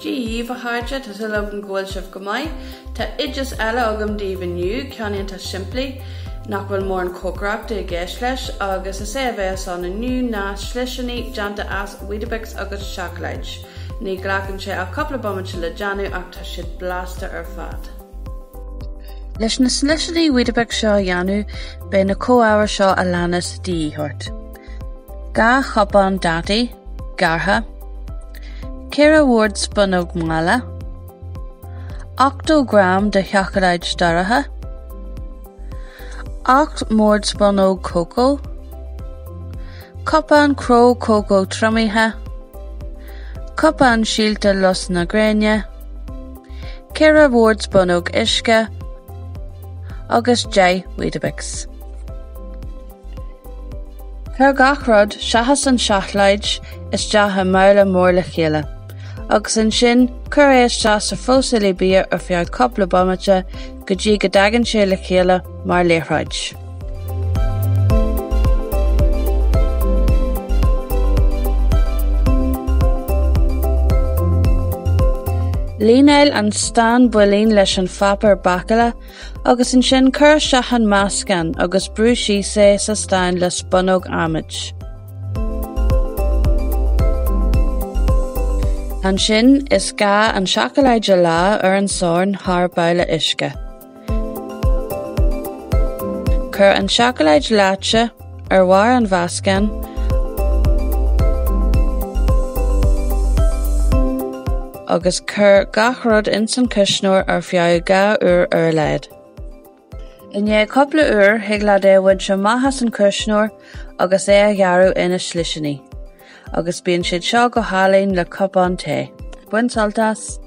Dia dhaoibh, a chairde, tá súil agam go bhfuil sibh go maith. Tá oideas eile agam daoibh inniu, ceann iontach simplí, nach bhfuil mórán cócaireachta i gceist leis, agus is é a bheas ann inniu ná slisíní déanta as Weetabix agus seacláid. Ní ghlacann sé ach cúpla bomaite le déanamh ach tá siad blasta ar fad. Leis na slisíní Weetabix seo a dhéanamh, beidh na comhábhair seo a leanas de dhíth ort. 2 chupán dátaí, gearrtha, 4 bhordspúnóg mheala, 80 gram de sheacláid dorcha, 8 mbordspúnóg cócó, cupán cró cócó triomaithe, cupán síolta lus na gréine, 4 bhordspúnóg uisce agus 10 Weetabix. Cuir gach rud, seachas an seacláid, isteach i mbabhla mór le chéile, agus ansin cuir é isteach sa phróiseálaí bia ar feadh cúpla bomaite go dtí go dtagann sé le chéile mar liathróid. Líneáil an stán builín leis an pháipéar bácála Agus ansin cuir isteach an meascán agus brú síos é sa stán le spúnóg adhmaid. Ansin is gá an seacláid a leá ar an sorn thar babhla uisce. Cuir an tseacláid leáite ar bharr an mheascáin agus cuir gach rud ins an chuisneoir ar feadh 2 uair ar a laghad. I ndiaidh cúpla uair thig leat é a bhaint amach as an chuisneoir agus é a ghearradh ina slisíní. Agus bíonn siad seo go hálainn le cupán tae. Bain sult as!